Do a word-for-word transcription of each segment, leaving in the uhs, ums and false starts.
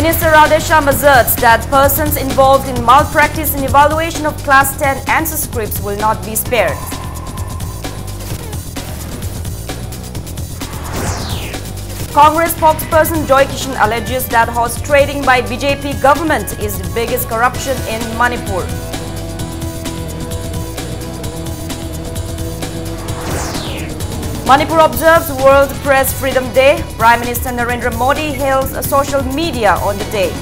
Minister Radheshyam asserts that persons involved in malpractice in evaluation of class ten answer scripts will not be spared. Congress spokesperson Joy Kishan alleges that horse trading by B J P government is the biggest corruption in Manipur. Manipur observes World Press Freedom Day. Prime Minister Narendra Modi hails social media on the day.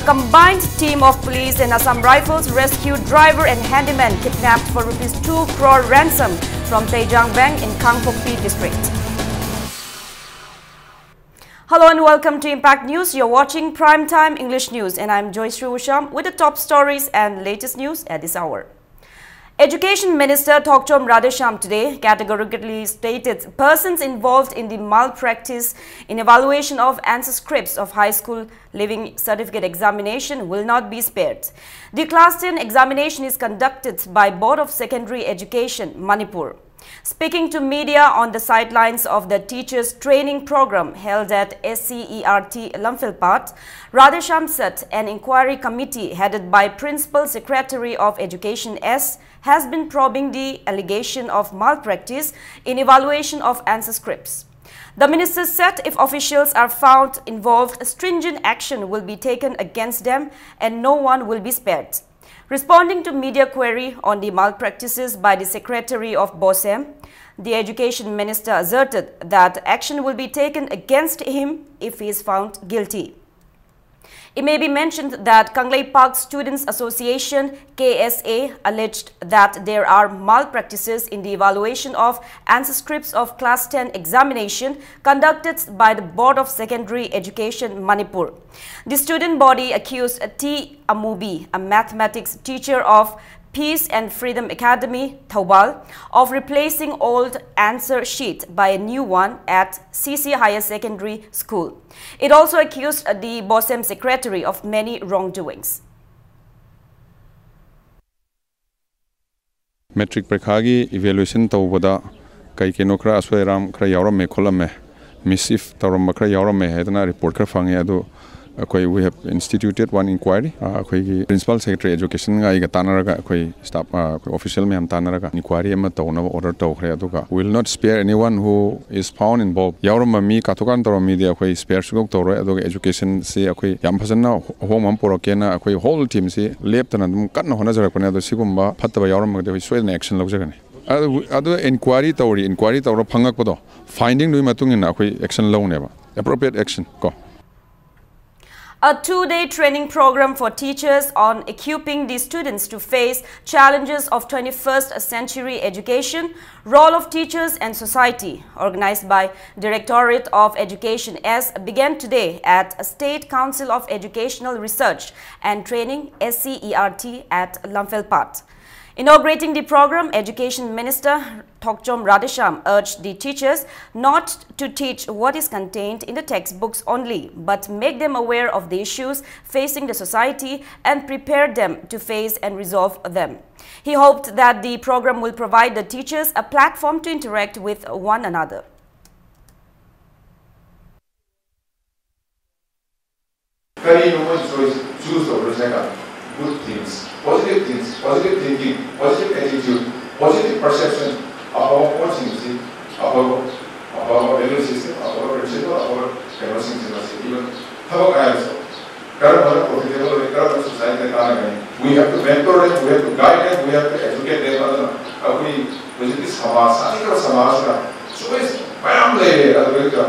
Combined team of police and Assam Rifles rescued driver and handyman kidnapped for rupees two crore ransom from Tejang Bank in Kangpokpi district. Hello and welcome to Impact News. You're watching Prime Time English News and I'm Joyce Usham with the top stories and latest news at this hour. Education Minister Thokchom Radheshyam today categorically stated persons involved in the malpractice in evaluation of answer scripts of high school leaving certificate examination will not be spared. The class ten examination is conducted by Board of Secondary Education, Manipur. Speaking to media on the sidelines of the teachers training program held at S C E R T Lamphel Path, Radheshyam said an inquiry committee headed by Principal Secretary of Education S has been probing the allegation of malpractice in evaluation of answer scripts. The minister said if officials are found involved, stringent action will be taken against them and no one will be spared. Responding to media query on the malpractices by the secretary of BOSEM, the education minister asserted that action will be taken against him if he is found guilty. It may be mentioned that Kangleipak Students Association, K S A, alleged that there are malpractices in the evaluation of answer scripts of class ten examination conducted by the Board of Secondary Education, Manipur. The student body accused T Amubi, a mathematics teacher of Peace and Freedom Academy, Thoubal, of replacing old answer sheet by a new one at C C Higher Secondary School. It also accused the BOSEM secretary of many wrongdoings. Matric ꯄꯔꯤꯈꯥꯒꯤ evaluation ꯇꯧꯕꯗ ꯀꯩ ꯀꯩꯅꯣ ꯈꯔ ꯑꯁꯣꯏ ꯑꯔꯥꯝ ꯈꯔ ꯌꯥꯎꯔꯝꯃꯦ ꯈꯣꯠꯂꯝꯃꯦ, ꯃꯤꯁꯆꯤꯐ ꯇꯧꯔꯝꯕ ꯈꯔ ꯌꯥꯎꯔꯝꯃꯦ ꯍꯥꯏꯗꯅ ꯔꯤꯄꯣꯔꯠ ꯈꯔ ꯐꯪꯉꯦ꯫ ꯑꯗꯨ ꯑꯩꯈꯣꯏ we have instituted one inquiry. ꯑꯩꯈꯣꯏꯒꯤ principal secretary educationꯒ ꯑꯩꯒ ꯇꯥꯟꯅꯔꯒ, ꯑꯩꯈꯣꯏ ꯁ꯭ꯇꯥꯐ ꯑꯩꯈꯣꯏ ꯑꯣꯐꯤꯁꯤꯌꯦꯜ ꯃꯌꯥꯝ ꯇꯥꯟꯅꯔꯒ ꯏꯟꯀ꯭ꯋꯥꯏꯔꯤ ꯑꯃ ꯇꯧꯅꯕ ꯑꯣꯔꯗꯔ ꯇꯧꯈ꯭ꯔꯦ꯫ ꯑꯗꯨꯒ will not spare anyone who is found involved. ꯌꯥꯎꯔꯝꯕ ꯃꯤ, ꯀꯥꯊꯣꯛ ꯀꯥꯟ ꯇꯧꯔꯝꯕ ꯃꯤꯗꯤ ꯑꯩꯈꯣꯏ ꯁ꯭ꯄꯦꯌꯔ ꯁꯨꯡꯇꯧ ꯇꯧꯔꯣꯏ꯫ ꯑꯗꯨꯒ educationꯁꯤ ꯑꯩꯈꯣꯏ ꯌꯥꯝ ꯐꯖꯅ ꯑꯍꯣꯡꯕ ꯑꯃ ꯄꯨꯔꯛꯀꯦꯅ ꯑꯩꯈꯣꯏ ꯍꯣꯜ ꯇꯤꯝꯁꯤ ꯂꯦꯞꯇꯅ ꯑꯗꯨꯝ ꯀꯟꯅ ꯍꯣꯠꯅꯖꯔꯛꯄꯅꯦ꯫ ꯑꯗꯣ ꯁꯤꯒꯨꯝꯕ ꯐꯠꯇꯕ ꯌꯥꯎꯔꯝꯃꯒꯗꯤ ꯑꯩꯈꯣꯏ ꯁꯣꯏꯗꯅ ꯑꯦꯛꯁꯟ ꯂꯧꯖꯒꯅꯤ꯫ ꯑꯗꯨ ꯑꯗꯨ ꯏꯟꯀ꯭ꯋꯥꯏꯔꯤ ꯇꯧꯔꯤ, ꯏꯟꯀ꯭ꯋꯥꯏꯔꯤ ꯇꯧꯔ ꯐꯪꯉꯛꯄꯗꯣ, ꯐꯥꯏꯟꯗꯤꯡꯗꯨꯒꯤ ꯃꯇꯨꯡ ꯏꯟꯅ ꯑꯩꯈꯣꯏ ꯑꯦꯛꯁꯟ ꯂꯧꯅꯦꯕ, appropriate action ꯀꯣ꯫ A two-day training program for teachers on equipping the students to face challenges of twenty-first century education, role of teachers and society, organized by Directorate of Education S, began today at State Council of Educational Research and Training, S C E R T, at Lamphel Pat. Inaugurating the program, Education Minister Thokchom Radheshyam urged the teachers not to teach what is contained in the textbooks only, but make them aware of the issues facing the society and prepare them to face and resolve them. He hoped that the program will provide the teachers a platform to interact with one another. ꯀꯔꯤꯅꯣ ꯃꯣꯏ choice ꯆꯨꯁ ꯇꯧꯗꯣꯏꯁꯦ ꯍꯥꯏ ꯀꯥꯟꯗ, good things, positive things, positive thinking, positive attitude, positive perception, ꯑꯐꯕ ꯄꯣꯠꯁꯤꯡꯁꯤ, ꯑꯐꯕ ꯑꯐꯕ value system, ꯑꯐꯕ ꯄ꯭ꯔꯤꯟꯁꯤꯄꯜ, ꯑꯐꯕ ꯀꯩꯅꯣꯁꯤꯡꯁꯤ ꯃꯁꯤ ꯏꯚꯟ ꯊꯕꯛ ꯍꯥꯏꯔꯁꯨ ꯀꯔꯝꯕꯅ ꯄ꯭ꯔꯣꯐꯤꯇꯦꯕꯜ ꯑꯣꯏ, ꯀꯔꯝꯕꯅ ꯁꯣꯁꯥꯏꯇꯤꯗ ꯀꯥꯟꯅꯒꯅꯤ? We have to mentor them, we have to guide them, we have to educate them. ꯑꯗꯨꯅ ꯑꯩꯈꯣꯏ ꯍꯧꯖꯤꯛꯀꯤ ꯁꯃꯥꯖ, ꯁꯥꯊꯤꯈ꯭ꯔꯕ ꯁꯃꯥꯖꯁꯤꯗ ꯆꯣꯏꯁ ꯃꯌꯥꯝ ꯂꯩꯔꯦ꯫ ꯑꯗꯨꯒ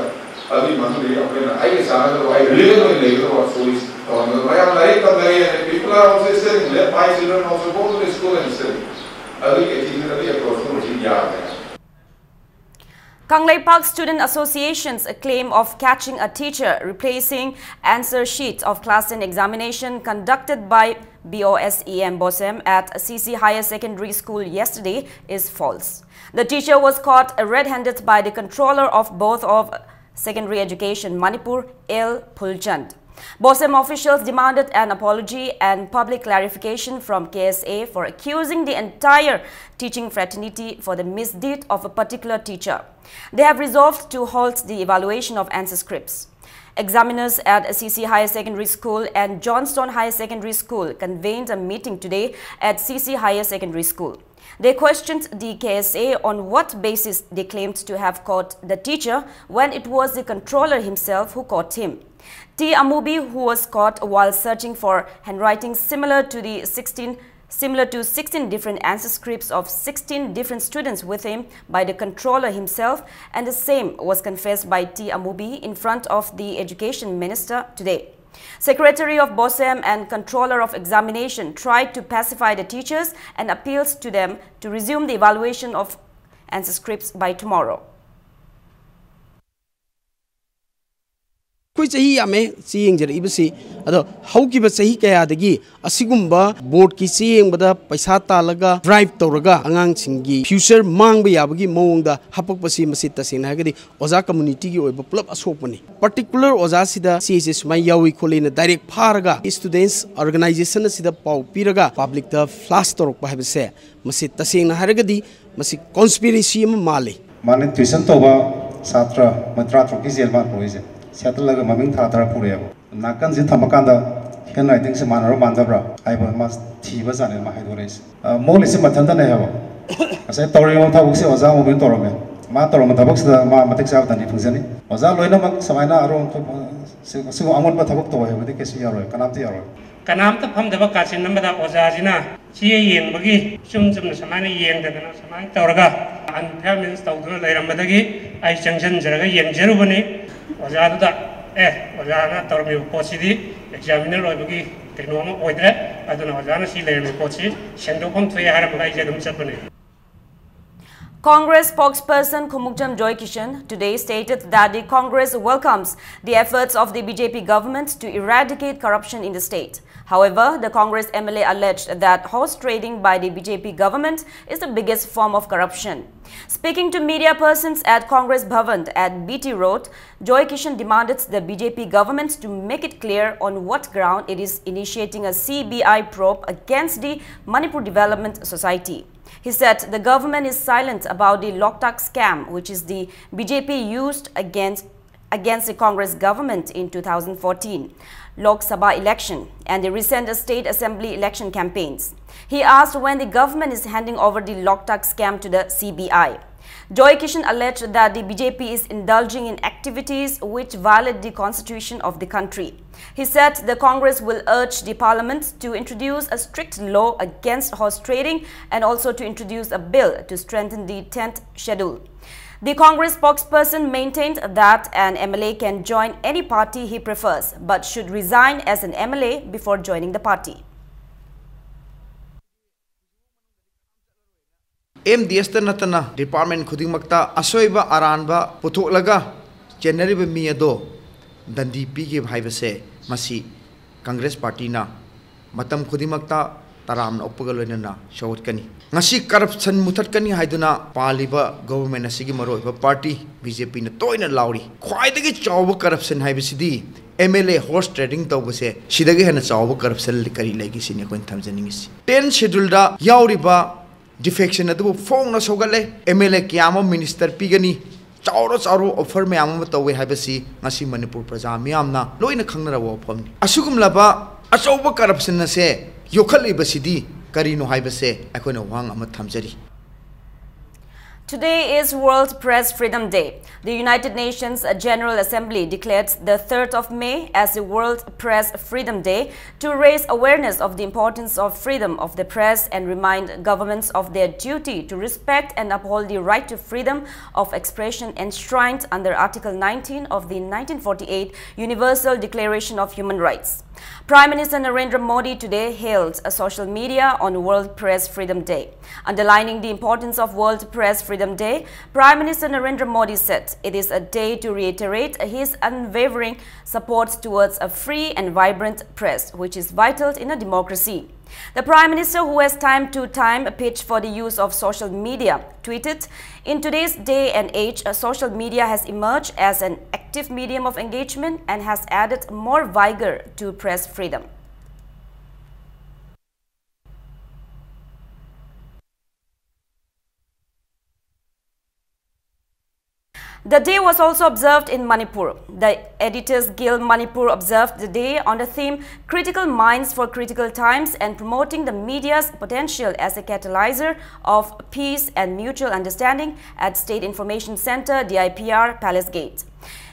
ꯑꯗꯨꯒꯤ ꯃꯅꯨꯡꯗꯒꯤ ꯑꯩꯈꯣꯏꯅ ꯑꯩꯒ ꯆꯥꯟꯅꯒꯗꯕ, ꯑꯩ ꯔꯤꯂꯦꯕꯜ ꯑꯣꯏꯅ ꯂꯩꯒꯗꯕ ꯆꯣꯏꯁ ꯇꯧꯍꯟꯒꯗꯕ꯫ ꯃꯌꯥꯝ ꯂꯥꯏꯔꯤꯛ ꯇꯝꯅꯔꯦ, people are also studying, let my children also go to the school and study. ꯑꯗꯨꯒꯤ ꯑꯦꯇꯤꯇ꯭ꯌꯨꯗ, ꯑꯗꯨꯒꯤ ꯑꯦꯄ꯭ꯔꯣꯆꯇꯣ ꯍꯧꯖꯤꯛ ꯌꯥꯗ꯭ꯔꯦ꯫ Kangleipak Student Association's claim of catching a teacher replacing answer sheets of class ten examination conducted by BOSEM at C C Higher Secondary School yesterday is false. The teacher was caught red-handed by the controller of Board of Secondary Education Manipur, L Phulchand. BOSEM officials demanded an apology and public clarification from K S A for accusing the entire teaching fraternity for the misdeed of a particular teacher. They have resolved to halt the evaluation of answer scripts. Examiners at C C Higher Secondary School and Johnstone Higher Secondary School convened a meeting today at C C Higher Secondary School. They questioned the K S A on what basis they claimed to have caught the teacher when it was the controller himself who caught him. T Amubi, who was caught while searching for handwriting similar to the sixteen similar to sixteen different answer scripts of sixteen different students with him by the controller himself, and the same was confessed by T Amubi in front of the education minister today. Secretary of BOSEM and controller of examination tried to pacify the teachers and appeals to them to resume the evaluation of answer scripts by tomorrow. ꯑꯩꯈꯣꯏ ꯆꯍꯤ ꯌꯥꯝꯃꯦ ꯆꯦ ꯌꯦꯡꯖꯔꯛꯏꯕꯁꯤ꯫ ꯑꯗꯣ ꯍꯧꯈꯤꯕ ꯆꯍꯤ ꯀꯌꯥꯗꯒꯤ ꯑꯁꯤꯒꯨꯝꯕ ꯕꯣꯔꯗꯀꯤ ꯆꯦ ꯌꯦꯡꯕꯗ ꯄꯩꯁꯥ ꯇꯥꯜꯂꯒ ꯕ꯭ꯔꯥꯏꯕ ꯇꯧꯔꯒ ꯑꯉꯥꯡꯁꯤꯡꯒꯤ ꯐ꯭ꯌꯨꯆꯔ ꯃꯥꯡꯕ ꯌꯥꯕꯒꯤ ꯃꯑꯣꯡꯗ ꯍꯥꯄꯛꯄꯁꯤ, ꯃꯁꯤ ꯇꯁꯦꯡꯅ ꯍꯥꯏꯔꯒꯗꯤ ꯑꯣꯖꯥ ꯀꯝꯃꯨꯅꯤꯇꯤꯒꯤ ꯑꯣꯏꯕ ꯄꯨꯂꯞ ꯑꯁꯣꯛꯄꯅꯤ꯫ ꯄꯥꯔꯇꯤꯀꯨꯂꯔ ꯑꯣꯖꯥꯁꯤꯗ ꯆꯦꯁꯦ ꯁꯨꯃꯥꯏꯅ ꯌꯥꯎꯏ ꯈꯣꯠꯂꯤꯅ ꯗꯥꯏꯔꯦꯛ ꯐꯥꯔꯒ ꯁ꯭ꯇꯨꯗꯦꯟꯠꯁ ꯑꯣꯔꯒꯅꯥꯏꯖꯦꯁꯟ ꯑꯁꯤꯗ ꯄꯥꯎ ꯄꯤꯔꯒ ꯄꯕ꯭ꯂꯤꯛꯇ ꯐ꯭ꯂꯥꯁ ꯇꯧꯔꯛꯄ ꯍꯥꯏꯕꯁꯦ, ꯃꯁꯤ ꯇꯁꯦꯡꯅ ꯍꯥꯏꯔꯒꯗꯤ ꯃꯁꯤ ꯀꯣꯟꯁꯄꯤꯔꯦꯁꯤ ꯑꯃ ꯃꯥꯜꯂꯤ꯫ ꯃꯥꯅ ꯇ꯭ꯌꯨꯁꯟ ꯇꯧꯕ ꯁꯥꯇ꯭ꯔ ꯃꯣꯏ ꯇꯔꯥꯇꯔꯨꯛꯀꯤ ꯖꯦꯜ ꯃꯥ ꯄꯨꯔꯛꯏꯁꯦ꯫ ꯁꯦꯠꯇꯜꯂꯒ ꯃꯃꯤꯡ ꯊꯥ ꯇꯔꯥ ꯄꯨꯔꯛꯑꯦꯕ꯫ ꯅꯥꯀꯟꯁꯤ ꯊꯝꯃꯀꯥꯟꯗ ꯍꯦꯟ ꯔꯥꯏꯇꯤꯡꯁꯦ ꯃꯥꯟꯅꯔ ꯃꯥꯟꯗꯕ꯭ꯔꯥ ꯍꯥꯏꯕ ꯃꯥ ꯊꯤꯕ ꯖꯥꯠꯅꯦ ꯃꯥ ꯍꯥꯏꯗꯣꯔꯛꯏꯁꯦ꯫ ꯑ, ꯃꯣꯜꯂꯤꯁꯦ ꯃꯊꯟꯇꯅꯦ ꯍꯥꯏꯕ꯫ ꯉꯁꯥꯏ ꯇꯧꯔꯤꯕ ꯊꯕꯛꯁꯦ ꯑꯣꯖꯥ ꯑꯃꯨꯕꯤꯅ ꯇꯧꯔꯝꯃꯦ꯫ ꯃꯥ ꯇꯧꯔꯝꯕ ꯊꯕꯛꯁꯤꯗ ꯃꯥ ꯃꯇꯤꯛ ꯆꯥꯕ ꯗꯟꯗꯤ ꯐꯪꯖꯅꯤ꯫ ꯑꯣꯖꯥ ꯂꯣꯏꯅꯃꯛ ꯁꯨꯃꯥꯏꯅ ꯑꯔꯣꯟ ꯑꯊꯨꯞ, ꯁꯤ-, ꯁꯤꯒꯨꯝꯕ ꯑꯉꯣꯟꯕ ꯊꯕꯛ ꯇꯧ ꯍꯥꯏꯕꯗꯤ ꯀꯩꯁꯨ ꯌꯥꯔꯣꯏ, ꯀꯅꯥꯝꯇ ꯌꯥꯔꯣꯏ꯫ ꯀꯅꯥꯝꯇ ꯐꯝꯗꯕ ꯀꯥꯆꯤꯟ ꯑꯃꯗ ꯑꯣꯖꯥꯁꯤꯅ ꯆꯦ ꯌꯦꯡꯕꯒꯤ ꯆꯨꯝ ꯆꯨꯝꯅ ꯁꯨꯃꯥꯏꯅ ꯌꯦꯡꯗꯗꯅ ꯁꯨꯃꯥꯏꯅ ꯇꯧꯔꯒ unfair means ꯇꯧꯗꯨꯅ ꯂꯩꯔꯝꯕꯗꯒꯤ ꯑꯩ ꯆꯪꯁꯤꯟꯖꯔꯒ ꯌꯦꯡꯖꯔꯨꯕꯅꯤ꯫ ꯑꯣꯖꯥꯗꯨꯗ, "ꯑꯦ, ꯑꯣꯖꯥꯅ ꯇꯧꯔꯝꯃꯤꯕ ꯄꯣꯠꯁꯤꯗꯤ ꯑꯦꯛꯖꯥꯃꯤꯅꯔ ꯑꯣꯏꯕꯒꯤ ꯀꯩꯅꯣ ꯑꯃ ꯑꯣꯏꯗ꯭ꯔꯦ, ꯑꯗꯨꯅ ꯑꯣꯖꯥꯅ ꯁꯤ ꯂꯩꯔꯝꯃꯤꯕ ꯄꯣꯠꯁꯤ ꯁꯦꯡꯗꯣꯛꯐꯝ ꯊꯣꯛꯑꯦ" ꯍꯥꯏꯔꯝꯃꯒ ꯑꯩꯁꯦ ꯑꯗꯨꯝ ꯆꯠꯄꯅꯦ꯫ Congress spokesperson Khumukjam Joy Kishan today stated that the Congress welcomes the efforts of the B J P government to eradicate corruption in the state. However, the Congress M L A alleged that horse trading by the B J P government is the biggest form of corruption. Speaking to media persons at Congress Bhavan at B T Road, Joy Kishan demanded the B J P government to make it clear on what ground it is initiating a C B I probe against the Manipur Development Society. He said the government is silent about the Loktak scam, which is the B J P used against against the Congress government in two thousand fourteen Lok Sabha election and the recent state assembly election campaigns. He asked when the government is handing over the Loktak scam to the C B I. Joy Kishan alleged that the B J P is indulging in activities which violate the constitution of the country. He said the Congress will urge the parliament to introduce a strict law against horse trading and also to introduce a bill to strengthen the tenth schedule. The Congress spokesperson maintained that an M L A can join any party he prefers, but should resign as an M L A before joining the party. M D ꯑꯦꯁꯇ ꯅꯠꯇꯅ department ꯈꯨꯗꯤꯡꯃꯛꯇ ꯑꯁꯣꯏꯕ ꯑꯔꯥꯟꯕ ꯄꯨꯊꯣꯛꯂꯒ ꯆꯦꯟꯅꯔꯤꯕ ꯃꯤ ꯑꯗꯣ ꯗꯟꯗꯤ ꯄꯤꯈꯤꯕ ꯍꯥꯏꯕꯁꯦ, ꯃꯁꯤ ꯀꯪꯒ꯭ꯔꯦꯁ ꯄꯥꯔꯇꯤꯅ ꯃꯇꯝ ꯈꯨꯗꯤꯡꯃꯛꯇ ꯇꯔꯥꯝꯅ ꯑꯣꯛꯄꯒ ꯂꯣꯏꯅꯅ ꯁꯧꯒꯠꯀꯅꯤ꯫ ꯉꯁꯤ ꯀꯔꯞꯁꯟ ꯃꯨꯊꯠꯀꯅꯤ ꯍꯥꯏꯗꯨꯅ ꯄꯥꯜꯂꯤꯕ ꯒꯣꯚꯔꯟꯃꯦꯟ ꯑꯁꯤꯒꯤ ꯃꯔꯨꯑꯣꯏꯕ ꯄꯥꯔꯇꯤ ꯕꯤ ꯖꯦ ꯄꯤꯅ ꯇꯣꯏꯅ ꯂꯥꯎꯔꯤ꯫ ꯈ꯭ꯋꯥꯏꯗꯒꯤ ꯆꯥꯎꯕ ꯀꯔꯞꯁꯟ ꯍꯥꯏꯕꯁꯤꯗꯤ M L A horse trading ꯇꯧꯕꯁꯦ, ꯁꯤꯗꯒꯤ ꯍꯦꯟꯅ ꯆꯥꯎꯕ ꯀꯔꯞꯁꯟ ꯀꯔꯤ ꯂꯩꯒꯦ ꯁꯤꯅꯤ ꯑꯩꯈꯣꯏꯅ ꯊꯝꯖꯅꯤꯡꯉꯤꯁꯤ꯫ ꯇꯦꯟ ꯁꯦꯗꯨꯜꯗ ꯌꯥꯎꯔꯤꯕ ꯗꯤꯐꯦꯛꯁꯟ ꯑꯗꯨꯕꯨ ꯐꯣꯡꯅ ꯁꯧꯒꯠꯂꯦ꯫ ꯑꯦꯝ ꯑꯦꯜ ꯑꯦ ꯀꯌꯥ ꯑꯃ ꯃꯤꯅꯤꯁꯇꯔ ꯄꯤꯒꯅꯤ, ꯆꯥꯎꯔ ꯆꯥꯎꯔꯕ ꯑꯣꯐꯔ ꯃꯌꯥꯝ ꯑꯃ ꯇꯧꯋꯦ ꯍꯥꯏꯕꯁꯤ ꯉꯁꯤ ꯃꯅꯤꯄꯨꯔ ꯄ꯭ꯔꯖꯥ ꯃꯤꯌꯥꯝꯅ ꯂꯣꯏꯅ ꯈꯪꯅꯔꯕ ꯋꯥꯐꯝꯅꯤ꯫ ꯑꯁꯤꯒꯨꯝꯂꯕ ꯑꯆꯧꯕ ꯀꯔꯞꯁꯟ ꯑꯁꯦ ꯌꯣꯛꯈꯠꯂꯤꯕꯁꯤꯗꯤ ꯀꯔꯤꯅꯣ ꯍꯥꯏꯕꯁꯦ ꯑꯩꯈꯣꯏꯅ ꯋꯥꯍꯪ ꯑꯃ ꯊꯝꯖꯔꯤ꯫ Today is World Press Freedom Day. The United Nations General Assembly declared the third of May as the World Press Freedom Day to raise awareness of the importance of freedom of the press and remind governments of their duty to respect and uphold the right to freedom of expression enshrined under Article nineteen of the nineteen forty-eight Universal Declaration of Human Rights. Prime Minister Narendra Modi today hailed a social media on World Press Freedom Day. Underlining the importance of World Press Freedom Day, Prime Minister Narendra Modi said it is a day to reiterate his unwavering support towards a free and vibrant press, which is vital in a democracy. The Prime Minister, who has time to time pitched for the use of social media, tweeted, "In today's day and age, uh, social media has emerged as an active medium of engagement and has added more vigor to press freedom." The day was also observed in Manipur. The Editors Guild Manipur observed the day on the theme "Critical Minds for Critical Times and Promoting the Media's Potential as a Catalyzer of Peace and Mutual Understanding" at State Information Center, D I P R, Palace Gate.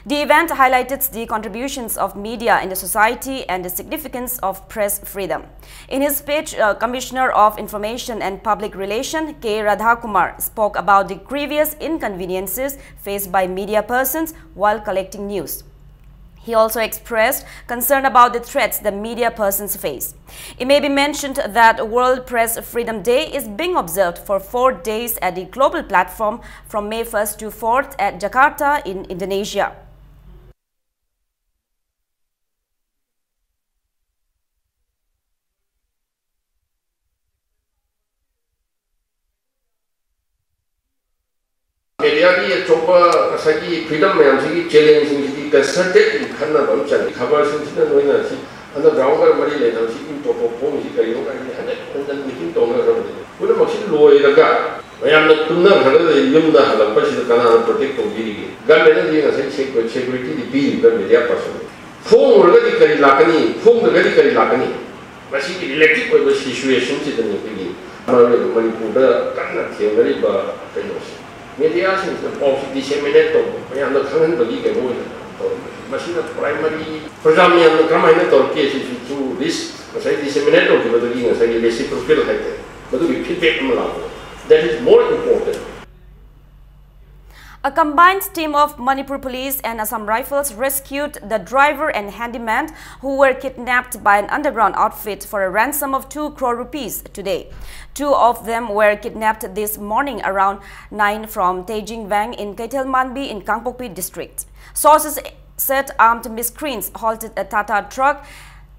The event highlighted the contributions of media in the society and the significance of press freedom. In his speech, uh, Commissioner of Information and Public Relation K Radhakumar spoke about the grievous inconveniences faced by media persons while collecting news. He also expressed concern about the threats the media persons face. It may be mentioned that World Press Freedom Day is being observed for four days at the global platform from May first to fourth at Jakarta in Indonesia. ꯃꯦꯗꯤꯌꯥꯒꯤ ꯑꯆꯧꯕ ꯉꯁꯥꯏꯒꯤ freedom ꯃꯌꯥꯝꯁꯤꯒꯤ ꯆꯦꯂꯦꯟꯖꯁꯤꯡꯁꯤꯗꯤ ꯀꯟꯁꯜꯇꯦꯠ ꯈꯟꯅꯕ ꯑꯃ ꯆꯪꯉꯤ꯫ ꯈꯕꯔꯁꯤꯡꯁꯤꯅ ꯅꯣꯏꯅ ꯁꯤ ꯑꯟꯗꯔꯒ꯭ꯔꯥꯎꯟꯒ ꯃꯔꯤ ꯂꯩꯅꯕꯁꯤ improper ꯐꯣꯡꯉꯤꯁꯤ ꯀꯔꯤꯅꯣ ꯀꯥꯏꯅ ꯍꯟꯖꯟ ꯍꯟꯖꯟ ꯃꯤꯇꯤꯡ ꯇꯧꯅꯈ꯭ꯔꯕꯅꯤ꯫ ꯄꯨꯝꯅꯃꯛꯁꯤ ꯂꯣꯏꯔꯒ ꯃꯌꯥꯝꯅ ꯇꯨꯝꯅꯈ꯭ꯔꯒ ꯌꯨꯝꯗ ꯍꯜꯂꯛꯄꯁꯤꯗ ꯀꯅꯥꯅ ꯄ꯭ꯔꯣꯇꯦꯛ ꯇꯧꯕꯤꯔꯤꯒꯦ? ꯒꯚꯔꯟꯃꯦꯟꯅꯗꯤ ꯉꯁꯥꯏ ꯁꯦꯀ꯭ꯌꯨꯔꯤꯇꯤꯗꯤ ꯄꯤꯔꯤꯕ꯭ꯔꯥ ꯃꯦꯗꯤꯌꯥ ꯄꯔꯁꯟ? ꯐꯣꯡꯉꯨꯔꯒꯗꯤ ꯀꯔꯤ ꯂꯥꯛꯀꯅꯤ? ꯐꯣꯡꯗ꯭ꯔꯒꯗꯤ ꯀꯔꯤ ꯂꯥꯛꯀꯅꯤ? ꯃꯁꯤꯒꯤ ꯔꯤꯂꯦꯇꯤꯚ ꯑꯣꯏꯕ ꯁꯤꯆꯨꯋꯦꯁꯟꯁꯤꯗꯅꯤ ꯑꯩꯈꯣꯏꯒꯤ ꯃꯔꯨꯑꯣꯏꯕ ꯃꯅꯤꯄꯨꯔꯗ ꯀꯟꯅ ꯊꯦꯡꯅꯔꯤꯕ ꯀꯩꯅꯣꯁꯦ꯫ ꯃꯦꯗꯤꯌꯥꯁꯤꯡꯁꯤꯅ ꯄꯥꯎꯁꯤ ꯗꯤꯁꯦꯃꯤꯅꯦꯠ ꯇꯧꯕ, ꯃꯌꯥꯝꯗ ꯈꯪꯍꯟꯕꯒꯤ ꯀꯩꯅꯣ ꯑꯣꯏꯅ ꯇꯧꯔꯝꯕꯁꯦ꯫ ꯃꯁꯤꯅ ꯄ꯭ꯔꯥꯏꯃꯔꯤ ꯄ꯭ꯔꯖꯥ ꯃꯌꯥꯝꯅ ꯀꯔꯝꯍꯥꯏꯅ ꯇꯧꯔꯛꯀꯦ ꯁꯤꯁꯨ ꯊ꯭ꯔꯨ ꯗꯤꯁ ꯉꯁꯥꯏ ꯗꯤꯁꯦꯃꯤꯅꯦꯠ ꯇꯧꯈꯤꯕꯗꯒꯤ ꯉꯁꯥꯏꯒꯤ ꯔꯦꯁꯤꯄ꯭ꯔꯣꯀꯦꯜ ꯍꯥꯏꯇꯥꯔꯦ, ꯃꯗꯨꯒꯤ ꯐꯤꯗꯕꯦꯛ ꯑꯃ ꯂꯥꯛꯄ꯫ That is more important. A combined team of Manipur Police and Assam Rifles rescued the driver and handyman who were kidnapped by an underground outfit for a ransom of two crore rupees today. Two of them were kidnapped this morning around nine from Teijing Vang in Keithelmanbi in Kangpokpi district. Sources said armed miscreants halted a Tata truck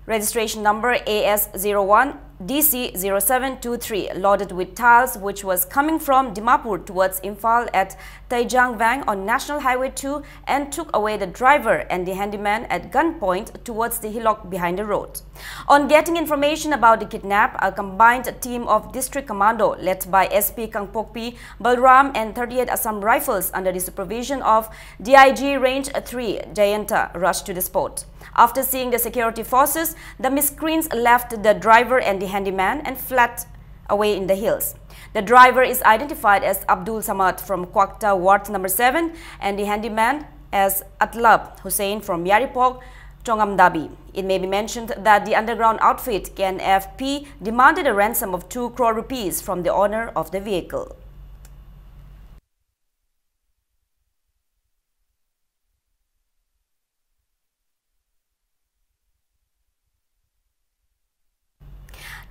registration number A S zero one D C zero seven two three, loaded with tiles, which was coming from Dimapur towards Imphal at Taijang Vang on National Highway two, and took away the driver and the handyman at gunpoint towards the hillock behind the road. On getting information about the kidnap, a combined team of District Commando led by S P Kangpokpi Balram and thirty-eight Assam Rifles under the supervision of D I G Range three Jayanta rushed to the spot. After seeing the security forces, the miscreants left the driver and the handyman and fled away in the hills. The driver is identified as Abdul Samad from Kwakta Ward number seven and the handyman as Atlab Hussain from Yaripok, Tongamdabi. It may be mentioned that the underground outfit K N F P demanded a ransom of two crore rupees from the owner of the vehicle.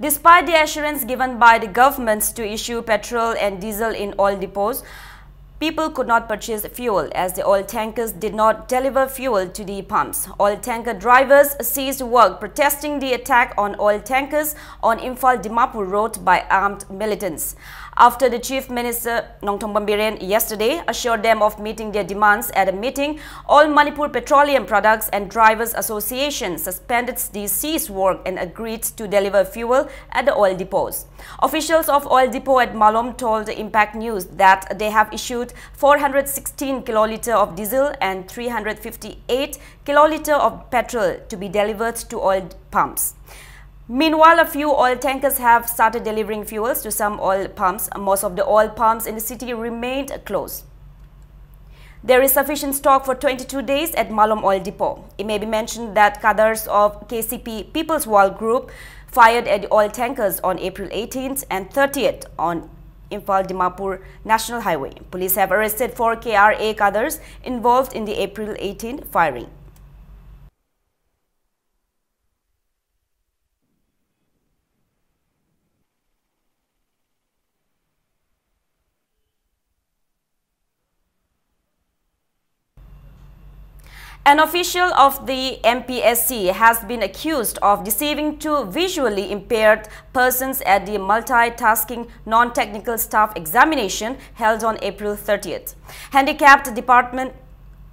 Despite the assurance given by the governments to issue petrol and diesel in all depots, people could not purchase fuel as the oil tankers did not deliver fuel to the pumps. Oil tanker drivers ceased work protesting the attack on oil tankers on Imphal Dimapur road by armed militants. After the Chief Minister Nongthombam Biren yesterday assured them of meeting their demands at a meeting, All Manipur Petroleum Products and Drivers Association suspended the ceased work and agreed to deliver fuel at the oil depots. Officials of oil depot at Malom told Impact News that they have issued four hundred sixteen kiloliter of diesel and three hundred fifty-eight kiloliter of petrol to be delivered to oil pumps. Meanwhile, a few oil tankers have started delivering fuels to some oil pumps. Most of the oil pumps in the city remained closed. There is sufficient stock for twenty-two days at Malom Oil Depot. It may be mentioned that cadres of K C P People's World Group fired at the oil tankers on April eighteenth and thirtieth on Imphal Dimapur National Highway. Police have arrested four K R A cadres involved in the April eighteen firing. An official of the M P S C has been accused of deceiving two visually impaired persons at the multitasking non-technical staff examination held on April thirtieth. Handicapped Department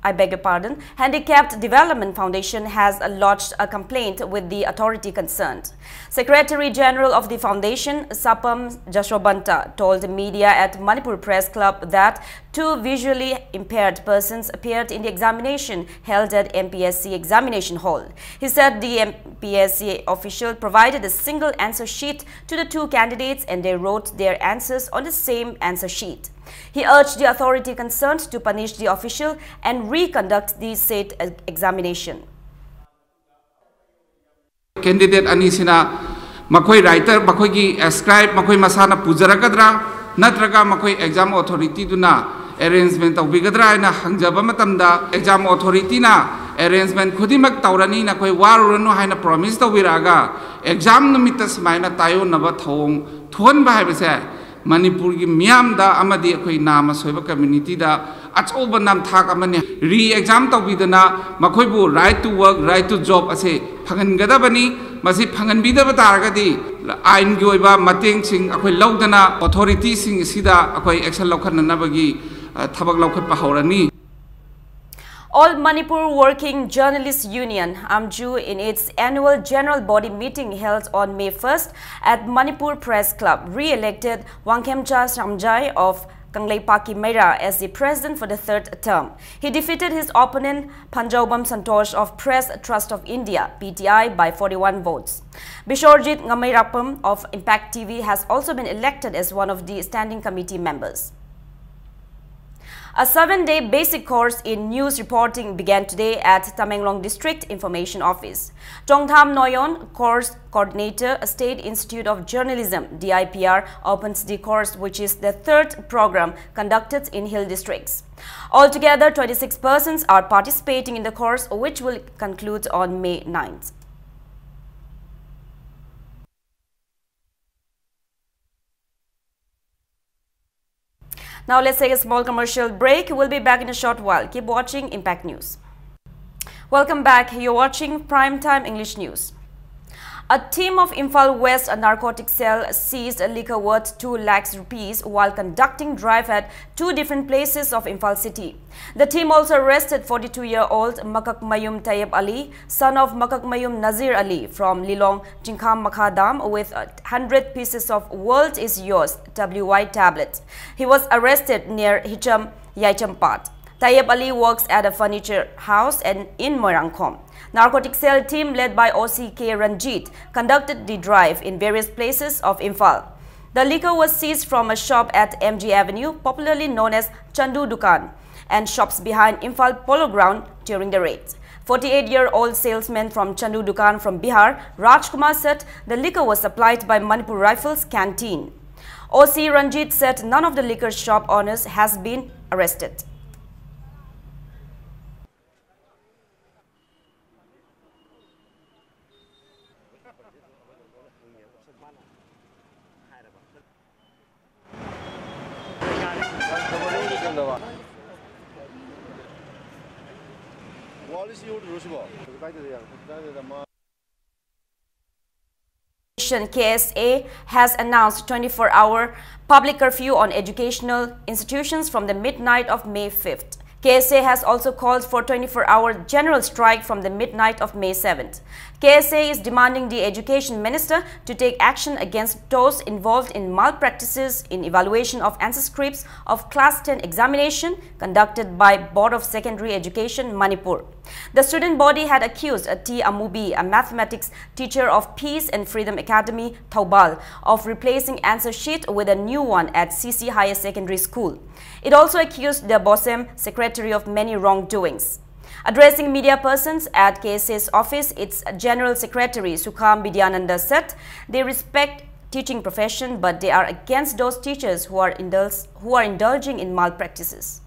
I beg your pardon, Handicapped Development Foundation has lodged a complaint with the authority concerned. Secretary General of the foundation, Sapam Jaswabanta, told media at Manipur Press Club that two visually impaired persons appeared in the examination held at M P S C examination hall. He said the M P S C official provided a single answer sheet to the two candidates and they wrote their answers on the same answer sheet. He urged the authority concerned to punish the official and reconduct the said examination. Candidate ꯑꯅꯤꯁꯤꯅ ꯃꯈꯣꯏ writer, ꯃꯈꯣꯏꯒꯤ scribe ꯃꯈꯣꯏ ꯃꯁꯥꯅ ꯄꯨꯖꯔꯛꯀꯗ꯭ꯔꯥ, ꯅꯠꯇ꯭ꯔꯒ ꯃꯈꯣꯏ exam authority ꯗꯨꯅ arrangement ꯇꯧꯕꯤꯒꯗ꯭ꯔꯥ ꯍꯥꯏꯅ ꯍꯪꯖꯕ ꯃꯇꯝꯗ, exam authority ꯅ arrangement ꯈꯨꯗꯤꯡꯃꯛ ꯇꯧꯔꯅꯤ, ꯅꯈꯣꯏ ꯋꯥꯔꯨꯔꯅꯨ ꯍꯥꯏꯅ promise ꯇꯧꯕꯤꯔꯛꯑꯒ, exam ꯅꯨꯃꯤꯠꯇ ꯁꯨꯃꯥꯏꯅ ꯇꯥꯏꯑꯣꯟꯅꯕ ꯊꯧꯑꯣꯡ ꯊꯣꯛꯍꯟꯕ ꯍꯥꯏꯕꯁꯦ ꯃꯅꯤꯄꯨꯔꯒꯤ ꯃꯤꯌꯥꯝꯗ ꯑꯃꯗꯤ ꯑꯩꯈꯣꯏ ꯅꯥꯝ ꯑꯁꯣꯏꯕ community ꯗ ꯑꯆꯧꯕ ꯅꯝꯊꯥꯛ ꯑꯃꯅꯤ꯫ Re-exam ꯇꯧꯕꯤꯗꯅ ꯃꯈꯣꯏꯕꯨ right to work, right to job ꯑꯁꯦ ꯐꯪꯍꯟꯒꯗꯕꯅꯤ꯫ ꯃꯁꯤ ꯐꯪꯍꯟꯕꯤꯗꯕ ꯇꯥꯔꯒꯗꯤ ꯑꯥꯏꯟꯒꯤ ꯑꯣꯏꯕ ꯃꯇꯦꯡꯁꯤꯡ ꯑꯩꯈꯣꯏ ꯂꯧꯗꯅ authority ꯁꯤꯡ ꯑꯁꯤꯗ ꯑꯩꯈꯣꯏ action ꯂꯧꯈꯠꯅꯅꯕꯒꯤ, ꯑ, ꯊꯕꯛ ꯂꯧꯈꯠꯄ ꯍꯧꯔꯅꯤ꯫ All Manipur Working Journalists Union, AMJU, in its annual general body meeting held on May first at Manipur Press Club, re-elected Wangkhemcha Shamjai of Kangleipak Meira as the president for the third term. He defeated his opponent Phanjaobam Santosh of Press Trust of India, P T I, by forty-one votes. Bishorjit Ngameirakpam of Impact T V has also been elected as one of the standing committee members. A seven-day basic course in news reporting began today at Tamenglong District Information Office. Chongtham Noyon, course coordinator, State Institute of Journalism, D I P R, opens the course, which is the third program conducted in hill districts. Altogether, twenty-six persons are participating in the course, which will conclude on May ninth. Now let's take a small commercial break. We'll be back in a short while. Keep watching Impact News. Welcome back. You're watching Prime Time English News. A team of Imphal West, a narcotic cell, seized a liquor worth two lakhs rupees while conducting drive at two different places of Imphal city. The team also arrested forty-two-year-old Makakmayum Tayyab Ali, son of Makakmayum Nazir Ali from Lilong Chingkham Makha Dam, with a hundred pieces of World Is Yours W Y tablets. He was arrested near Hicham Yaichampat. Tayyab Ali works at a furniture house and in Moirangkhom. Narcotic cell team led by O C K Ranjit conducted the drive in various places of Imphal. The liquor was seized from a shop at M G Avenue, popularly known as Chandu Dukan, and shops behind Imphal Polo Ground during the raid. Forty-eight-year-old salesman from Chandu Dukan from Bihar, Rajkumar, said the liquor was supplied by Manipur Rifles canteen. O C Ranjit said none of the liquor shop owners has been arrested. K S A has announced twenty-four hour public curfew on educational institutions from the midnight of May fifth. K S A has also called for twenty-four hour general strike from the midnight of May seventh. K S A is demanding the education minister to take action against those involved in malpractices in evaluation of answer scripts of class ten examination conducted by Board of Secondary Education, Manipur. The student body had accused T Amubi, a mathematics teacher of Peace and Freedom Academy, Thoubal, of replacing answer sheet with a new one at C C Higher Secondary School. It also accused the BOSEM secretary of many wrongdoings. Addressing media persons at K S A's office, its General Secretary Sukham Bidyananda said they respect teaching profession, but they are against those teachers who are, indulge, who are indulging in malpractices.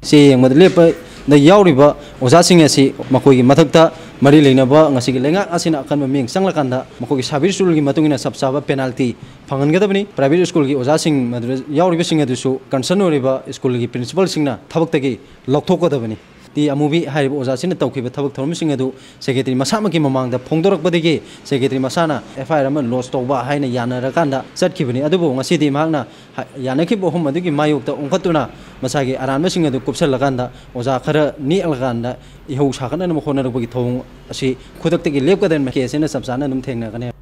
ꯆꯦ ꯌꯦꯡꯕꯗ ꯂꯦꯞꯄꯗ ꯌꯥꯎꯔꯤꯕ ꯑꯣꯖꯥꯁꯤꯡ ꯑꯁꯤ ꯃꯈꯣꯏꯒꯤ ꯃꯊꯛꯇ ꯃꯔꯤ ꯂꯩꯅꯕ ꯉꯁꯤꯒꯤ ꯂꯩꯉꯥꯛ ꯑꯁꯤꯅ ꯑꯀꯟꯕ ꯃꯤꯠꯌꯦꯡ ꯆꯪꯂꯀꯥꯟꯗ ꯃꯈꯣꯏꯒꯤ service rule ꯒꯤ ꯃꯇꯨꯡ ꯏꯟꯅ ꯆꯞ ꯆꯥꯕ penalty ꯐꯪꯍꯟꯒꯗꯕꯅꯤ꯫ Private school ꯒꯤ ꯑꯣꯖꯥꯁꯤꯡ ꯃꯗꯨꯗ ꯌꯥꯎꯔꯤꯕꯁꯤꯡ ꯑꯗꯨꯁꯨ concern ꯑꯣꯏꯔꯤꯕ school ꯒꯤ principal ꯁꯤꯡꯅ ꯊꯕꯛꯇꯒꯤ ꯂꯧꯊꯣꯛꯀꯗꯕꯅꯤ꯫ ꯇꯤ ꯑꯃꯨꯕꯤ ꯍꯥꯏꯔꯤꯕ ꯑꯣꯖꯥꯁꯤꯅ ꯇꯧꯈꯤꯕ ꯊꯕꯛ ꯊꯧꯔꯝꯁꯤꯡ ꯑꯗꯨ secretary ꯃꯁꯥꯃꯛꯀꯤ ꯃꯃꯥꯡꯗ ꯐꯣꯡꯗꯣꯔꯛꯄꯗꯒꯤ secretary ꯃꯁꯥꯅ F I R ꯑꯃ lodge ꯇꯧꯕ ꯍꯥꯏꯅ ꯌꯥꯅꯔꯀꯥꯟꯗ ꯆꯠꯈꯤꯕꯅꯤ꯫ ꯑꯗꯨꯕꯨ ꯉꯁꯤꯗꯤ ꯃꯍꯥꯛꯅ ꯍꯥ-, ꯌꯥꯅꯈꯤꯕ ꯑꯍꯨꯝ ꯑꯗꯨꯒꯤ ꯃꯥꯌꯣꯛꯇ ꯑꯣꯟꯈꯠꯇꯨꯅ ꯃꯁꯥꯒꯤ ꯑꯔꯥꯟꯕꯁꯤꯡ ꯑꯗꯨ ꯀꯨꯞꯁꯜꯂꯀꯥꯟꯗ ꯑꯣꯖꯥ ꯈꯔ ꯅꯦꯛꯂꯀꯥꯟꯗ ꯏꯍꯧ ꯁꯥꯒꯠꯅꯅꯕ ꯍꯣꯠꯅꯔꯛꯄꯒꯤ ꯊꯧꯑꯣꯡ ꯑꯁꯤ ꯈꯨꯗꯛꯇꯒꯤ ꯂꯦꯞꯀꯗꯕꯅꯤ꯫ Case ꯑꯁꯤꯅ ꯆꯞ ꯆꯥꯅ ꯑꯗꯨꯝ ꯊꯦꯡꯅꯒꯅꯤ꯫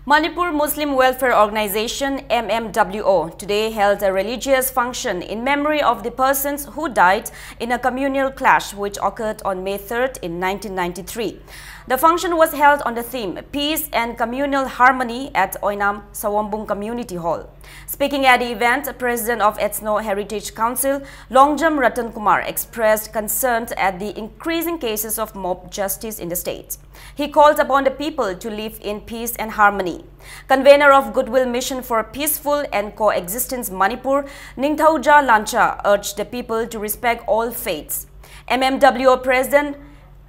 Manipur Muslim Welfare Organization, M M W O, today held a religious function in memory of the persons who died in a communal clash which occurred on May third in nineteen ninety-three. The function was held on the theme Peace and Communal Harmony at Oinam Sawombung Community Hall. Speaking at the event, President of Ethno Heritage Council, Longjam Ratan Kumar, expressed concern at the increasing cases of mob justice in the state. He called upon the people to live in peace and harmony. Convener of Goodwill Mission for Peaceful and Coexistence Manipur, Ningthouja Lancha, urged the people to respect all faiths. M M W O President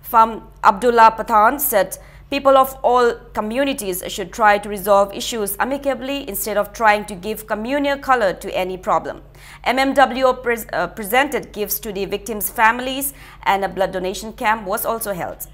Fam Abdullah Pathan said people of all communities should try to resolve issues amicably instead of trying to give communal color to any problem. M M W O pres- uh, presented gifts to the victims' families and a blood donation camp was also held.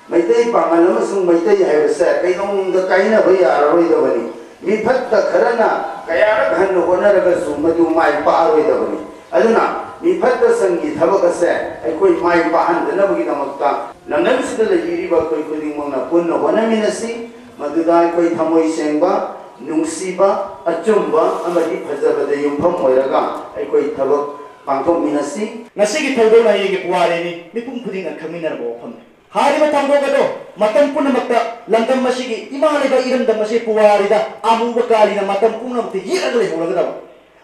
Meitei ꯄꯥꯉꯜ ꯑꯃꯁꯨꯡ ꯃꯩꯇꯩ ꯍꯥꯏꯕꯁꯦ ꯀꯩꯗꯧꯅꯨꯡꯗ ꯀꯥꯏꯅꯕ ꯌꯥꯔꯔꯣꯏꯗꯕꯅꯤ꯫ ꯃꯤꯐꯠꯇ ꯈꯔꯅ ꯀꯌꯥꯔꯛ ꯍꯟꯅ ꯍꯣꯠꯅꯔꯒꯁꯨ ꯃꯗꯨ ꯃꯥꯏ ꯄꯥꯛꯑꯔꯣꯏꯗꯕꯅꯤ꯫ ꯑꯗꯨꯅ ꯃꯤꯐꯠꯇ ꯁꯪꯒꯤ ꯊꯕꯛ ꯑꯁꯦ ꯑꯩꯈꯣꯏ ꯃꯥꯏ ꯄꯥꯛꯍꯟꯗꯅꯕꯒꯤꯗꯃꯛꯇ ꯂꯝꯗꯝꯁꯤꯗ ꯂꯩꯕꯤꯔꯤꯕ ꯑꯩꯈꯣꯏ ꯈꯨꯗꯤꯡꯃꯛꯅ ꯄꯨꯟꯅ ꯍꯣꯠꯅꯃꯤꯟꯅꯁꯤ꯫ ꯃꯗꯨꯗ ꯑꯩꯈꯣꯏ ꯊꯃꯣꯏ ꯁꯦꯡꯕ, ꯅꯨꯡꯁꯤꯕ, ꯑꯆꯨꯝꯕ ꯑꯃꯗꯤ ꯐꯖꯕꯗ ꯌꯨꯝꯐꯝ ꯑꯣꯏꯔꯒ ꯑꯩꯈꯣꯏ ꯊꯕꯛ ꯄꯥꯡꯊꯣꯛꯃꯤꯟꯅꯁꯤ꯫ ꯉꯁꯤꯒꯤ ꯊꯧꯗꯣꯛ ꯍꯌꯦꯡꯒꯤ ꯄꯨꯋꯥꯔꯤꯅꯤ, ꯃꯤꯄꯨꯝ ꯈꯨꯗꯤꯡꯅ ꯈꯪꯃꯤꯟꯅꯔꯕ ꯋꯥꯐꯝꯅꯤ꯫ ꯍꯥꯏꯔꯤꯕ ꯊꯧꯗꯣꯛ ꯑꯗꯣ ꯃꯇꯝ ꯄꯨꯝꯅꯃꯛꯇ ꯂꯝꯗꯝ ꯑꯁꯤꯒꯤ ꯏꯃꯥ ꯂꯩꯕꯥꯛ ꯏꯔꯝꯗꯝ ꯑꯁꯤ ꯄꯨꯋꯥꯔꯤꯗ ꯑꯃꯨꯕ ꯀꯥꯂꯤꯅ ꯃꯇꯝ ꯄꯨꯝꯅꯃꯛꯇ ꯌꯦꯛꯂꯒ ꯂꯩꯍꯧꯔꯒꯗꯕ꯫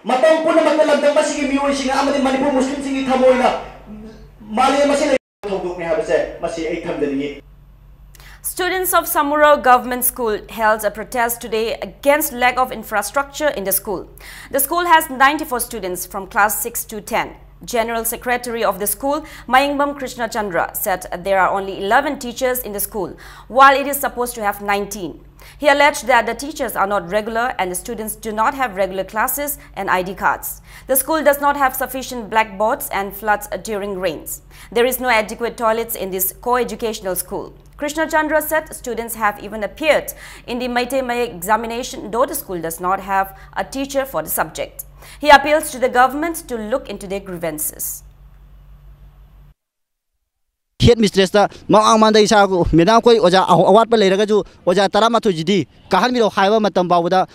ꯃꯇꯝ ꯄꯨꯝꯅꯃꯛꯇ ꯂꯝꯗꯝ ꯑꯁꯤꯒꯤ ꯃꯤꯑꯣꯏꯁꯤꯡꯅ ꯑꯃꯗꯤ ꯃꯅꯤꯄꯨꯔ ꯃꯨꯁꯂꯤꯝꯁꯤꯡꯒꯤ ꯊꯃꯣꯏꯅ ꯃꯥꯂꯦꯝ ꯑꯁꯤꯗ ꯊꯧꯗꯣꯛꯅꯤ ꯍꯥꯏꯕꯁꯦ ꯃꯁꯤ ꯑꯩ ꯊꯝꯖꯅꯤꯡꯏ꯫ Students of Samura Government School held a protest today against lack of infrastructure in the school. The school has ninety-four students from class six to ten. General Secretary of the school, Mayengbam Krishna Chandra, said there are only eleven teachers in the school, while it is supposed to have nineteen. He alleged that the teachers are not regular and the students do not have regular classes and I D cards. The school does not have sufficient blackboards and floods during rains. There is no adequate toilets in this co-educational school. Krishna Chandra said students have even appeared in the Meitei Mayek examination, though the school does not have a teacher for the subject. He appeals to the government to look into their grievances. Head mistress ꯇ ꯃꯃꯥꯡ ꯃꯃꯥꯡꯗ ꯏꯁꯥ madam ꯑꯩꯈꯣꯏ ꯑꯣꯖꯥ ꯑꯍꯨ- ꯑꯋꯥꯠꯄ ꯂꯩꯔꯒꯁꯨ ꯑꯣꯖꯥ ꯇꯔꯥꯃꯥꯊꯣꯏꯁꯤꯗꯤ ꯀꯥꯍꯟꯕꯤꯔꯛꯑꯣ ꯍꯥꯏꯕ ꯃꯇꯝ ꯐꯥꯎꯕꯗ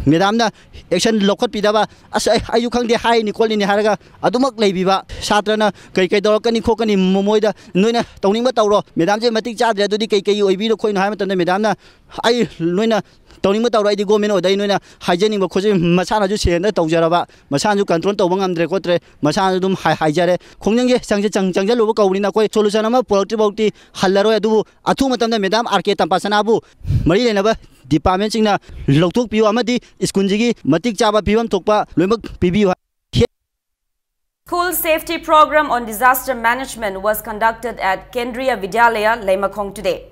ꯃꯦꯗꯥꯝꯅ action ꯂꯧꯈꯠꯄꯤꯗꯕ, "ꯑꯁ ꯑꯩ ꯑꯩꯁꯨ ꯈꯪꯗꯦ, ꯍꯥꯏꯔꯤꯅꯤ ꯈꯣꯠꯂꯤꯅꯤ" ꯍꯥꯏꯔꯒ ꯑꯗꯨꯃꯛ ꯂꯩꯕꯤꯕ꯫ ꯁꯥꯇ꯭ꯔꯅ ꯀꯩ ꯀꯩ ꯇꯧꯔꯛꯀꯅꯤ ꯈꯣꯠꯀꯅꯤ, ꯃ- ꯃꯣꯏꯗ ꯅꯣꯏꯅ ꯇꯧꯅꯤꯡꯕ ꯇꯧꯔꯣ, ꯃꯦꯗꯥꯝꯁꯦ ꯃꯇꯤꯛ ꯆꯥꯗ꯭ꯔꯦ, ꯑꯗꯨꯗꯤ ꯀꯩ ꯀꯩ ꯑꯣꯏꯕꯤꯔꯣ ꯈꯣꯠꯅꯣ ꯍꯥꯏꯕ ꯃꯇꯝꯗ ꯃꯦꯗꯥꯝꯅ ꯑꯩ ꯅꯣꯏꯅ ꯇꯧꯅꯤꯡꯕ ꯇꯧꯔꯣ, ꯑꯩꯗꯤ ꯒꯣꯔꯃꯦꯟ ꯑꯣꯏꯗ ꯑꯩ ꯅꯣꯏꯅ ꯍꯥꯏꯖꯅꯤꯡꯕ ꯈꯣꯠꯆꯅꯤꯡꯕ ꯃꯁꯥꯅꯁꯨ ꯁꯦꯟꯗ ꯇꯧꯖꯔꯕ, ꯃꯁꯥꯅꯁꯨ control ꯇꯧꯕ ꯉꯝꯗ꯭ꯔꯦ ꯈꯣꯠꯇ꯭ꯔꯦ, ꯃꯁꯥꯅꯁꯨ ꯑꯗꯨꯝ ꯍꯥꯏ- ꯍꯥꯏꯖꯔꯦ꯫ ꯈꯣꯡꯖꯪꯁꯦ ꯆꯪꯁ- ꯆꯪ- ꯆꯪꯁꯤꯜꯂꯨꯕ ꯀꯧꯕꯅꯤꯅ ꯑꯩꯈꯣꯏ solution ꯑꯃ ꯄꯨꯔꯛꯇ꯭ꯔꯤ ꯐꯥꯎꯗꯤ ꯍꯜꯂꯔꯣꯏ꯫ ꯑꯗꯨꯕꯨ ꯑꯊꯨꯕ ꯃꯇꯝꯗ ꯃꯦꯗꯥꯝ ꯑꯥꯔ ꯀꯦ ꯇꯝꯄꯥꯁꯅꯥꯕꯨ ꯃꯔꯤ ꯂꯩꯅꯕ department ꯁꯤꯡꯅ ꯂꯧꯊꯣꯛꯄꯤꯌꯨ ꯑꯃꯗꯤ ꯁ꯭ꯀꯨꯜꯁꯤꯒꯤ ꯃꯇꯤꯛ ꯆꯥꯕ ꯐꯤꯕꯝ ꯊꯣꯛꯄ ꯂꯣꯏꯅꯃꯛ ꯄꯤꯕꯤꯌꯨ꯫ School safety program on disaster management was conducted at Kendriya Vidyalaya, Leimakhong today.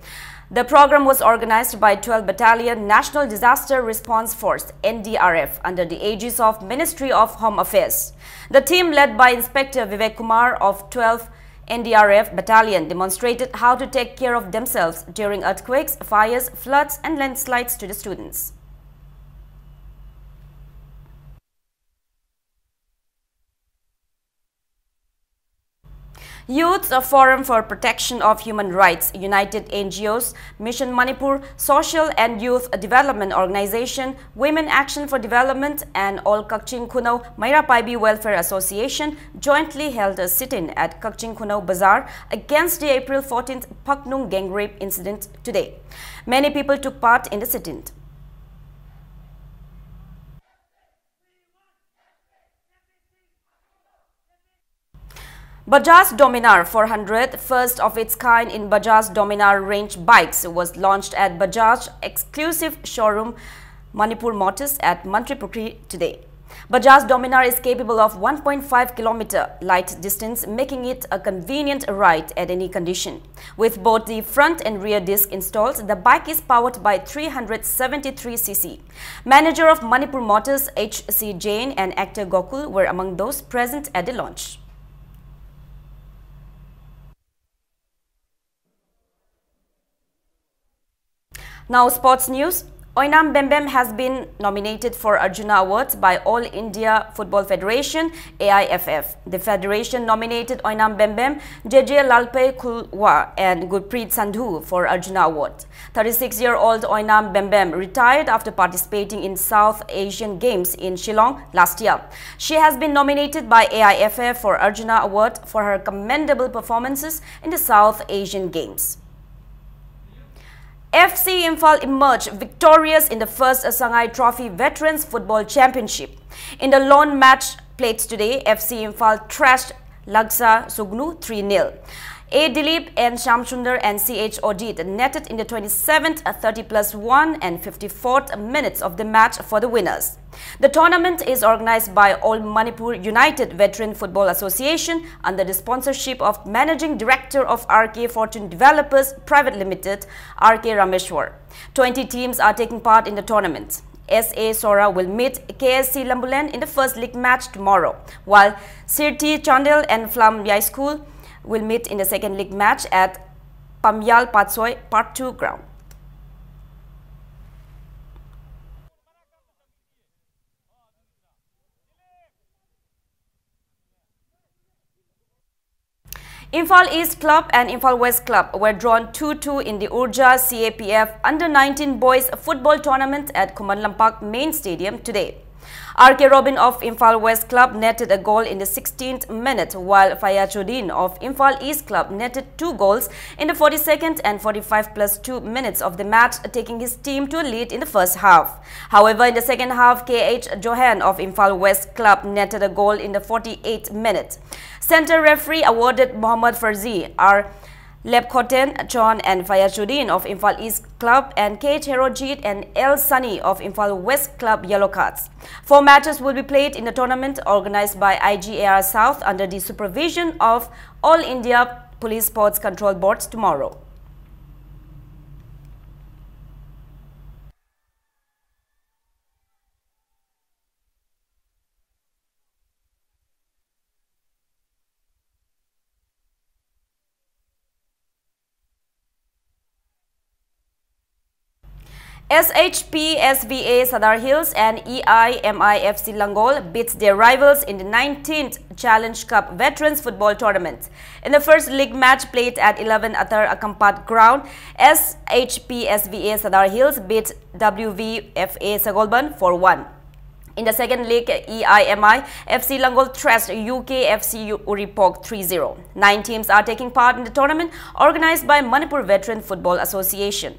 The program was organized by twelfth Battalion National Disaster Response Force, N D R F, under the aegis of Ministry of Home Affairs. The team, led by Inspector Vivek Kumar of twelfth N D R F Battalion, demonstrated how to take care of themselves during earthquakes, fires, floods, and landslides to the students. Youth Forum for Protection of Human Rights, United N G Os, Mission Manipur, Social and Youth Development Organization, Women Action for Development, and All Kakching Khunou Meira Paibi Welfare Association jointly held a sit-in at Kakching Khunou Bazaar against the April fourteenth Phaknung gang rape incident today. Many people took part in the sit-in. Bajaj Dominar four hundred, first of its kind in Bajaj Dominar range bikes, was launched at Bajaj exclusive showroom Manipur Motors at Mantripukhri today. Bajaj Dominar is capable of one point five kilometer light distance, making it a convenient ride at any condition. With both the front and rear disc installed, the bike is powered by three hundred seventy-three C C. Manager of Manipur Motors, H C Jain, and actor Gokul were among those present at the launch. Now, sports news. Oinam Bembem has been nominated for Arjuna Awards by All India Football Federation, A I F F. The federation nominated Oinam Bembem, J J Lalpe Khulwa, and Gurpreet Sandhu for Arjuna Award. Thirty-six-year-old Oinam Bembem retired after participating in South Asian Games in Shillong last year. She has been nominated by A I F F for Arjuna Award for her commendable performances in the South Asian Games. F C Imphal emerged victorious in the first Sangai Trophy Veterans Football Championship. In the lone match played today, F C Imphal thrashed Lagsa Sugnu three nil. A Dilip and Shamsundar and C H Odit netted in the twenty-seventh, thirty plus one and fifty-fourth minutes of the match for the winners. The tournament is organized by All Manipur United Veteran Football Association under the sponsorship of Managing Director of R K Fortune Developers Private Limited, R K Rameshwar. Twenty teams are taking part in the tournament. S A Sora will meet K S C Lambulen in the first league match tomorrow, while Sirthi Chandel and Phlam Yai School will meet in the second league match at Pamyal Patsoi Part two ground. Imphal East Club and Imphal West Club were drawn two two in the Urja C A P F Under nineteen Boys Football Tournament at Khuman Lampak Main Stadium today. R K Robin of Imphal West Club netted a goal in the sixteenth minute, while Fayazuddin of Imphal East Club netted two goals in the forty-second and forty-five plus two minutes of the match, taking his team to a lead in the first half. However, in the second half, K H Johan of Imphal West Club netted a goal in the forty-eighth minute. Center referee awarded Mohammad Farzi, R Lepkhoten Chon and Fayazuddin of Imphal East Club and K H Herojit and L Sunny of Imphal West Club yellow cards. Four matches will be played in the tournament organized by I G A R South under the supervision of All India Police Sports Control Boards tomorrow. S H P S V A Sadar Hills and E I M I F C Langol beats their rivals in the nineteenth Challenge Cup Veterans Football Tournament. In the first league match played at eleven Atar Akampat Ground, S H P S V A Sadar Hills beat W V F A Sagolban four one. In the second leg, E I M I F C Langol thrashed U K F C Uripok three zero. Nine teams are taking part in the tournament organized by Manipur Veteran Football Association.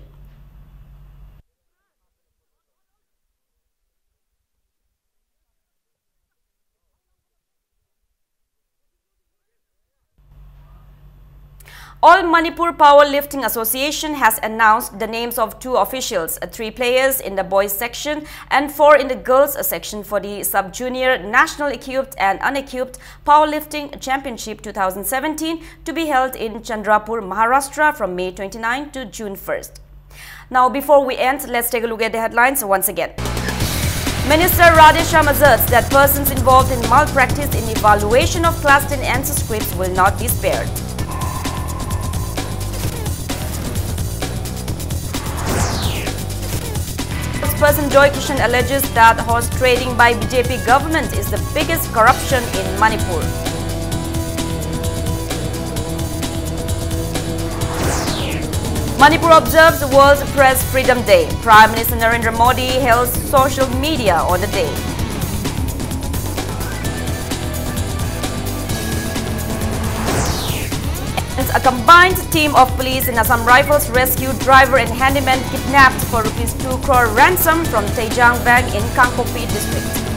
All Manipur Powerlifting Association has announced the names of two officials, uh, three players in the boys section and four in the girls section for the sub-junior national equipped and unequipped powerlifting championship two thousand seventeen to be held in Chandrapur, Maharashtra from May twenty-ninth to June first. Now, before we end, let's take a look at the headlines once again. Minister Radheshyam asserts that persons involved in malpractice in evaluation of class ten answer scripts will not be spared. Spokesperson Joy Kishan alleges that horse trading by B J P government is the biggest corruption in Manipur. Manipur observes World Press Freedom Day. Prime Minister Narendra Modi hails social media on the day. And a combined team of police and Assam Rifles rescue driver and handyman kidnapped for rupees two crore ransom from Tejang Bank in Kangpokpi district.